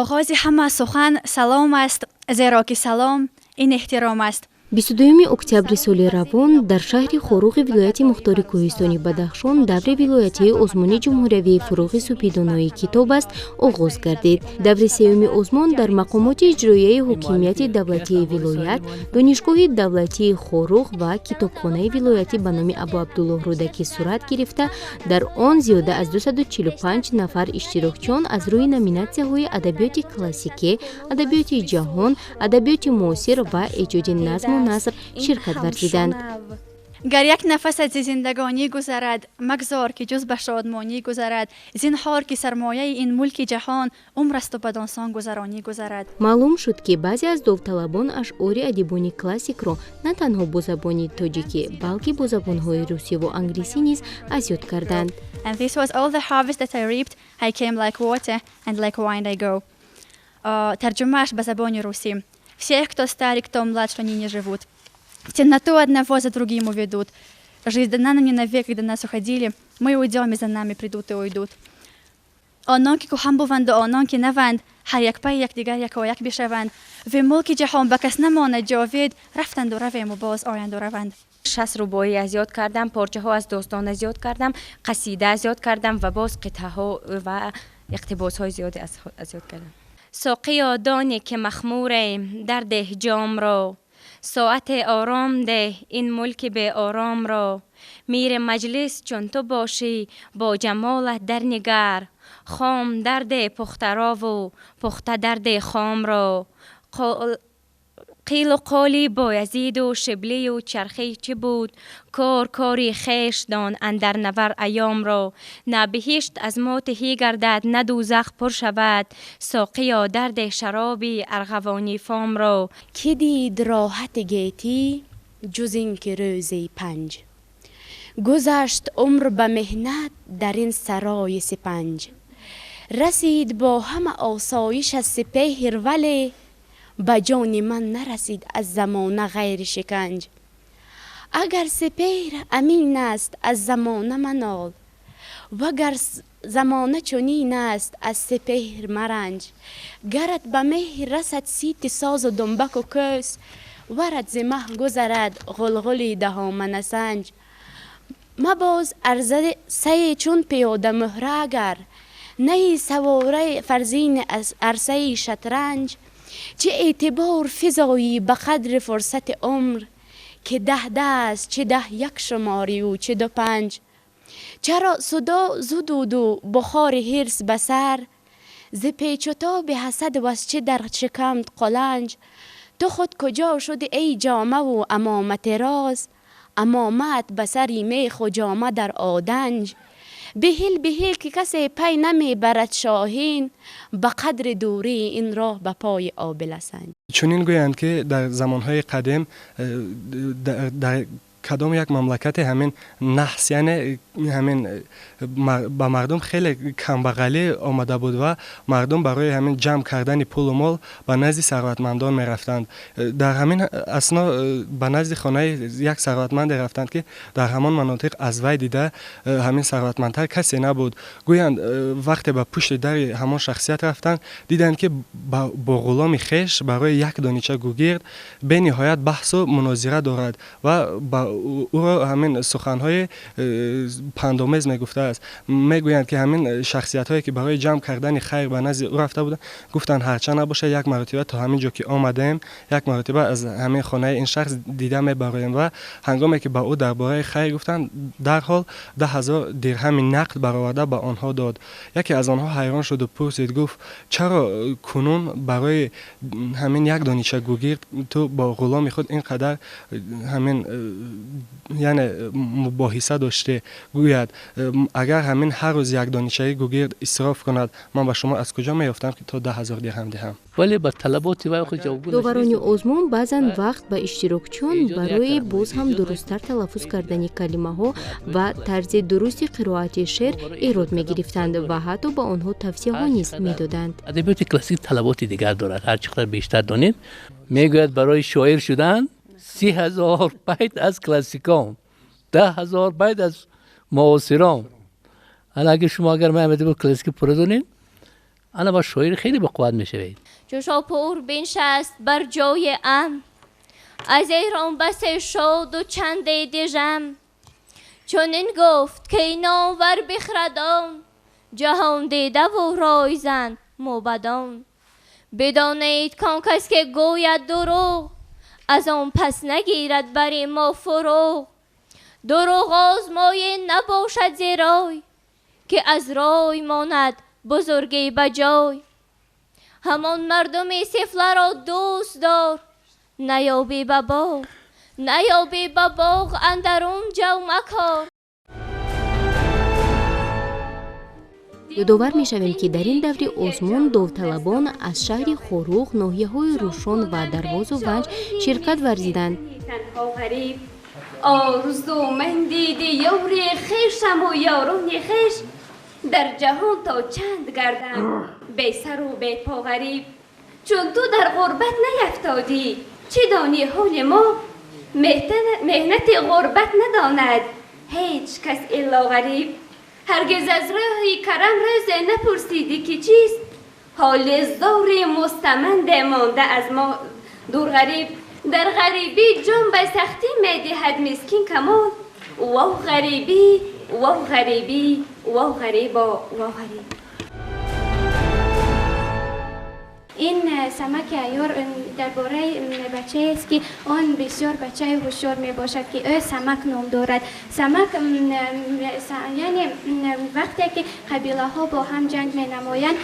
Оғози ҳама сухан салом аст, зеро ки салом ин эҳтиром аст. 22 октябри соли равон дар шаҳри Хоруғи вилояти мухтори кӯҳистони Бадахшон даври вилоятии озмуни ҷумҳуриявии «Фурӯғи супидонои китоб аст» оғоз гардид. Даври сеюми озмун дар мақомоти иҷроияи ҳокимияти давлатии вилоят, Донишгоҳи давлатии Хоруғ ва китобхонаи вилоятӣ ба номи Абуабдуллоҳ Рӯдакӣ сурат гирифта, дар он зиёда аз 245 нафар иштирокчиён аз рӯи номинатсияҳои адабиёти классикӣ, адабиёти ҷаҳон, адабиёти муосир ва эҷоди назму наср ширкат варзиданд. Гар як нафас аз зиндагонӣ гузарад, магзор ки ҷуз ба шодмонӣ гузарад. Зинҳор ки сармояи ин мулки ҷаҳон умр асту бадонсон гузаронӣ гузарад. Маълум шуд, ки баъзе аз довталабон ашъори адибони классикро на танҳо бо забони тоҷикӣ, балки бо забонҳои русиву англисӣ низ аз ёд карданд. And this was all the harvest that I reaped. I came like water, and like wind I go. Тарҷумааш ба забони русӣ: Всех, кто стар и кто млад, что ныне живут, в темноту одного за другим уведут. Жизнь дана нам не навек, когда нас уходили, мы уйдем, и за нами придут и уйдут. Онон ки кӯҳан буванду онон ки наванд, ҳар як пайи якдигар якояк бишаванд. Ви мулки ҷаҳон ба кас намонад ҷовид, рафтанду равему боз оянду раванд. 60 рубоӣ аз ёд кардам, порчаҳо аз достон аз ёд кардам, қасида аз ёд кардам ва боз қитъаҳо ва иқтибосҳои зиёде аз ёд кардам. Соқиё, доне ки махмурем, дардеҳ ҷомро, соате ором деҳ ин мулки беоромро. Мири маҷлис чун ту бошӣ, бо ҷамолат дар нигар, хом дарде пухтарову пухта дарде хомро. Қилу қоли Боязиду Шиблию Чархӣ чӣ буд? Кор кори хеш дон андар навар айёмро. На биҳишт аз мо тиҳӣ гардад, на дӯзах пур шавад. Соқиё, дарде шароби арғавонӣ фомро. Кӣ дид роҳати гетӣ, ҷуз ин ки рӯзи панҷ гузашт умр ба меҳнат дар ин сарои сипанҷ? Расид бо ҳама осоиш аз сипеҳр, вале ба ҷони ман нарасид аз замона ғайри шиканҷ. Агар сипеҳр амин аст, аз замона манол, вагар замона чунин аст, аз сипеҳр маранҷ. Гарат ба меҳр расад сити созу думбаку кӯс, варат зи маҳ гузарад ғулғули даҳоманасанҷ. Мабоз арсае чун пиёдамуҳра, агар наи савораи фарзини аз арсаи шатранҷ. Чӣ эътибор физоӣ ба қадри фурсати умр, ки даҳ даст, чӣ даҳ як шуморию чӣ ду панҷ? Чаро судо зудуду бухори ҳирс ба сар, зи печутоби ҳасад ваз чӣ дар шикамт қуланҷ? Ту худ куҷо шуди, эй ҷомаву амомати роз? Амомат ба сари меху ҷома дар оданҷ. Биҳил, биҳил, ки касе пай намебарад шоҳин ба қадри дурии ин роҳ ба пои обиласанҷ. Чунин гӯянд, ки дар замонҳои қадим дар кадом як мамлакате ҳамин наҳс, яъне ҳамин ба мардум хеле камбағалӣ омада буд ва мардум барои ҳамин ҷамъ кардани пулу мол ба назди сарватмандон мерафтанд. Дар ҳамин асно ба назди хонаи як сарватманде рафтанд, ки дар ҳамон манотиқ аз вай дида ҳамин сарватмандтар касе набуд. Гӯянд, вақте ба пушти дари ҳамон шахсият рафтанд, диданд, ки бо ғуломи хеш барои як донича гугирд бениҳоят баҳсу мунозира дорад ва ба ӯро ҳамин суханҳои пандомез мегуфтааст. Мегӯянд, ки ҳамин шахсиятҳое, ки барои ҷамъ кардани хайр ба назди ӯ рафта буданд, гуфтанд: «Ҳарчанд набошад, як маротиба то ҳамин ҷо ки омадаем, як маротиба аз ҳамин хонаи ин шахс дида мебароем». Ва ҳангоме ки ба ӯ дар бораи хайр гуфтанд, дарҳол 10 000 дирҳами нақд бароварда ба онҳо дод. Яке аз онҳо ҳайрон шуду пурсид, гуфт: «Чаро кунун барои ҳамин як донича гугирд ту бо ғуломи худ ин қадар ҳамин, яъне мубоҳиса доштӣ?» Гӯяд: «Агар ҳамин ҳар рӯз як доничаи гугирд исроф кунад, ман ба шумо аз куҷо меёфтам, ки то 10 000 дирҳам диҳам?» Вале ба талаботи вай ҷавобгӯ Доварони озмун баъзан вақт ба иштирокчиён барои боз ҳам дурусттар талаффуз кардани калимаҳо ва тарзи дурусти қироати шеър эрод мегирифтанд ва ҳатто ба онҳо тавсияҳо низ медоданд. Адабиёти классик талаботи дигар дорад. Ҳар чӣ қадар бештар донед, мегӯяд, барои шоир шудан 30 000 байт аз классикон, 10 000 байт аз муосирон. Ана агар шумо, агар ман адабиёти классики пурра донед. ана با شاعر خیلی با قوت میشوید. چو شاپور بنشست بر جای ام، از ایران بس شاد و چند دژم. چنین گفت که ای نامور بخردان، جهان دیده و رایزن موبدان. بدانید کان کس که گوید دروغ، از آن پس نگیرد بر ما فروغ. دروغ آزمایه نباشد ز رای، که از رای ماند بزرگی به جای. همان مردم سفله را دوست دار، نیابی به باغ، نیابی به باغ اندرون جو مکار. Ёдовар мешавем, ки дар ин даври озмун довталабон аз шаҳри Хоруғ, ноҳияҳои Рӯшон ва Дарвозу Ванҷ ширкат варзиданд. Орзуманди диёри хешаму ёрони хеш, дар ҷаҳон то чанд гардам бесару бепо ғариб. Чун ту дар ғурбат наяфтодӣ, чӣ донӣ ҳоли мо? Меҳнати ғурбат надонад ҳеҷ кас илло ғариб. Ҳаргиз аз роҳи карам рӯзе напурсидӣ, ки чист ҳоли зори мустаманде монда аз мо дур ғариб. Дар ғарибӣ ҷон ба сахтӣ медиҳад мискин камол. Вов ғарибӣ, вов ғарибӣ, вов ғарибо, вов ғариб. Ин самаки айёр дар бораи бачае аст, ки он бисёр бачаи ҳушёр мебошад, ки ӯ Самак ном дорад. Самак, яъне вақте ки қабилаҳо бо ҳам ҷанг менамоянд,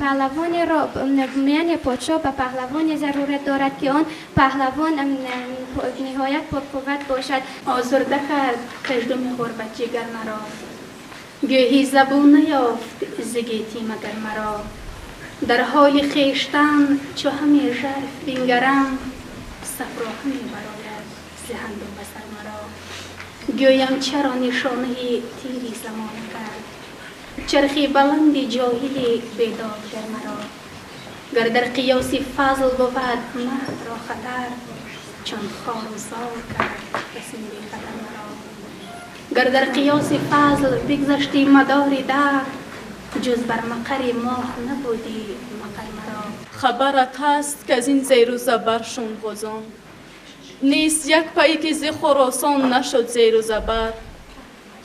паҳлавонеро, яъне подшоҳ ба паҳлавоне зарурат дорад, ки он паҳлавон ниҳоят пурқувват бошад. Озурда кард каждуми ғурбат ҷигар маро, гӯҳи забун наёфт зи гетӣ магар маро. Дар ҳоли хештан чу ҳаме жарф бингарам, сафро ҳаме барояд зи ҳанду басар маро. Гӯям чаро нишонаи тири замона кард чархи баланди ҷоҳили бедодгар маро. Гар дар қиёси фазл бувад мардро хатар, чун хору зор кард басин бехатар маро. Гар дар қиёси фазл бигзашти мадори дар, ҷуз бар мақари моҳ набудӣ мақар маро. Хабарат ҳаст, ки аз ин зеру забар шунғозон нест як пай, ки зи Хуросон нашуд зеру забар.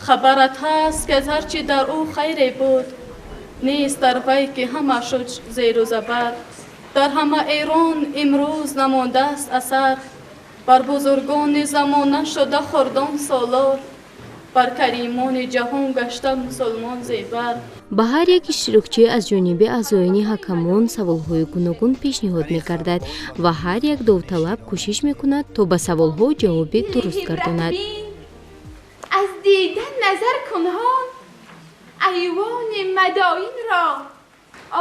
Хабарат ҳаст, ки аз ҳарчи дар ӯ хайре буд, нест дар вай, ки ҳама шуд зеру забар. Дар ҳама Эрон имрӯз намондааст асар, бар бузургони замона шуда хурдон солор, бар каримони ҷаҳон гашта мусулмон зебар. Ба ҳар як иштирокчӣ аз ҷониби аъзоёни ҳакамон саволҳои гуногун пешниҳод мегардад ва ҳар як довталаб кӯшиш мекунад, то ба саволҳо ҷавоби дуруст гардонад. Аз дидан назар кунҳон айвони Мадоинро,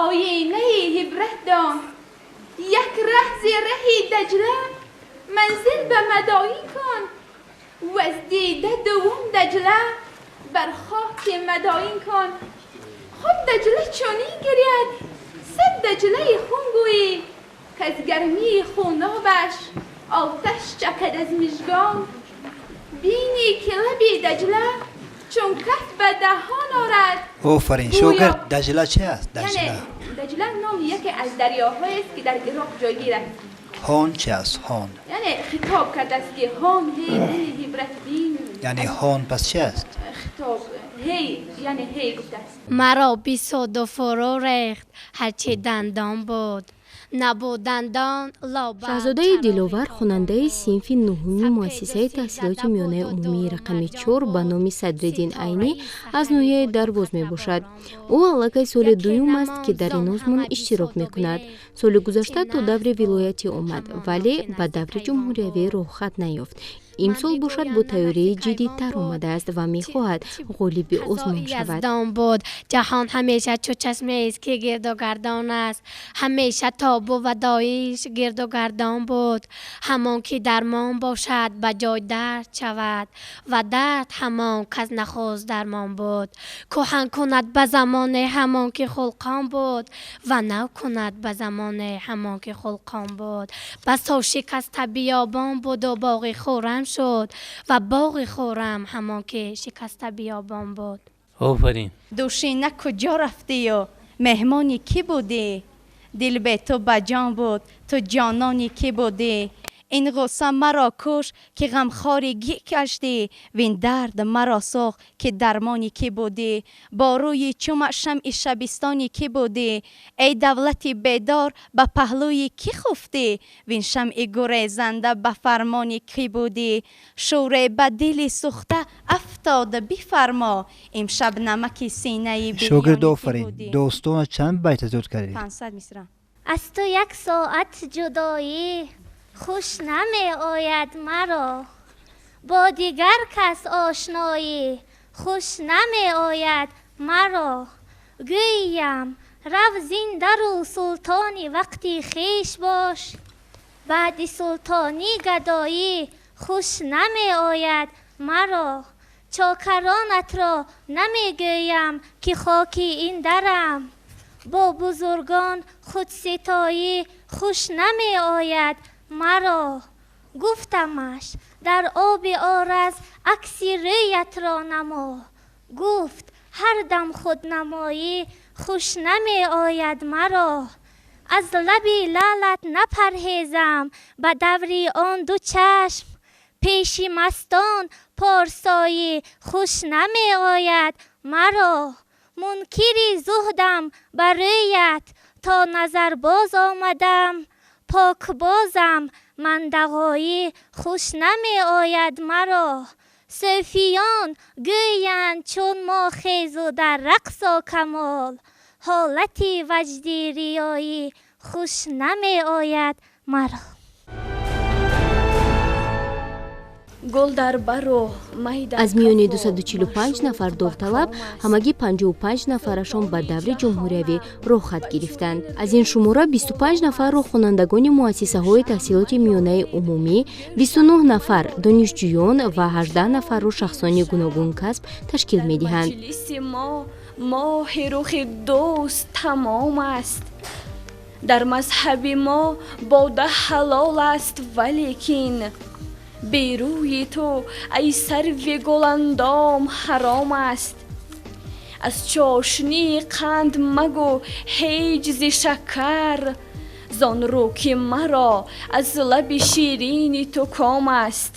оинаи ибрат дон. Як раҳ зи раҳи Даҷла манзил ба Мадоин кун, в аз дида дуввум Даҷла бар хоки Мадоин кун. Худ Даҷла чунин гиряд, сад Даҷлаи хун гӯӣ, ки аз гармии хунобаш оташ чакад аз мижгон. Бинӣ, ки лаби Даҷла чун каф ба даҳон орад. Офарин, шогирд. Даҷла чи аст? Даҷла. Даҷла номи яке аз дарёҳоест, ки дар Ироқ ҷойгир аст. Ҳон чи аст, ҳон? Яъне хитоб кардааст, ки ҳон, ҳей дили ибратбин. Яъне ҳон пас чи аст? Хитоб ҳей, яъне ҳей гуфтааст. Маро бисоду фурӯ рехт ҳарчи дандон буд, набуд дандон. Шаҳзодаи Диловар хонандаи синфи нуҳуми муассисаи таҳсилоти миёнаи умумии рақами 4 ба номи Садриддин Айнӣ аз ноҳияи Дарвоз мебошад. Ӯ аллакай соли дуюм аст, ки дар ин озмун иштирок мекунад. Соли гузашта то даври вилоятӣ омад, вале ба даври ҷумҳуриявӣ роҳхат наёфт. Имсол бошад, бо тайёрии ҷиддитар омадааст ва мехоҳад ғолиби озмун шавад. Буд ҷаҳон ҳамеша чу чашмест, ки гирду гардон аст, ҳамеша тобу ва доиш гирду гардон буд. Ҳамон ки дармон бошад, ба ҷой дард шавад, ва дард ҳамон кас нахост дармон буд. Кӯҳан кунад ба замоне ҳамон ки хулқон буд, ва нав кунад ба замоне ҳамон ки хулқон буд. Басо шикаста биёбон буду боғи хуррам шуд, ва боғи хуррам ҳамон ки шикаста биёбон буд. Офарин. Дӯшина куҷо рафтию Меҳмони кӣ будӣ? Дил бе ту ба ҷон буд, ту ҷонони кӣ будӣ? Ин ғусса маро куш, ки ғамхори кӣ гаштӣ, вин дард маро сӯхт, ки дармони кӣ будӣ? Бо рӯи чума шамъи шабистони кӣ будӣ? Эй давлати бедор, ба паҳлӯи кӣ хуфтӣ, вин шамъи гурезанда ба фармони кӣ будӣ? Шӯре ба дили сӯхта афтода, бифармо, имшаб намаки синаи Шогирд, бирёни кӣ офарин. будӣ? Достона чанд байт аз ёд кардед? 500 мисра. Аз ту як соат ҷудоӣ хуш намеояд маро, бо дигар кас ошноӣ хуш намеояд маро. Гӯям, рав зиндару султони вақти хеш бош, баъди султонӣ гадоӣ хуш намеояд маро. Чокаронатро намегӯям, ки хоки ин дарам, бо бузургон худситоӣ хуш намеояд маро. Гуфтамаш, дар оби ораз акси рӯятро намо, гуфт, ҳар дам худнамоӣ хуш намеояд маро. Аз лаби лаълат напарҳезам ба даври он ду чашм, пеши мастон порсоӣ хуш намеояд маро. Мункири зуҳдам ба рӯят то назар боз омадам, покбозам ман, дағоӣ хуш намеояд маро. Сӯфиён гӯянд, чун мо хезу дар рақсо камол, ҳолати ваҷди риёӣ хуш намеояд маро. Гул дар бару май дар Аз миёни кафу 245 нафар довталаб ҳамагӣ 55 нафарашон ба даври ҷумҳуриявӣ роҳхат гирифтанд. Аз ин шумора 25 нафарро хонандагони муассисаҳои таҳсилоти миёнаи умумӣ, 29 нафар донишҷӯён ва 18 нафарро шахсони гуногункасб ташкил медиҳанд. Маҷлиси мо моҳи рухи дӯст тамом аст, дар мазҳаби мо бода ҳалол аст, валекин берӯи ту, ай сарви гуландом, ҳаром аст. Аз чошнии қанд магӯ ҳеҷ зи шакар, зон рӯ ки маро аз лаби ширини ту ком аст.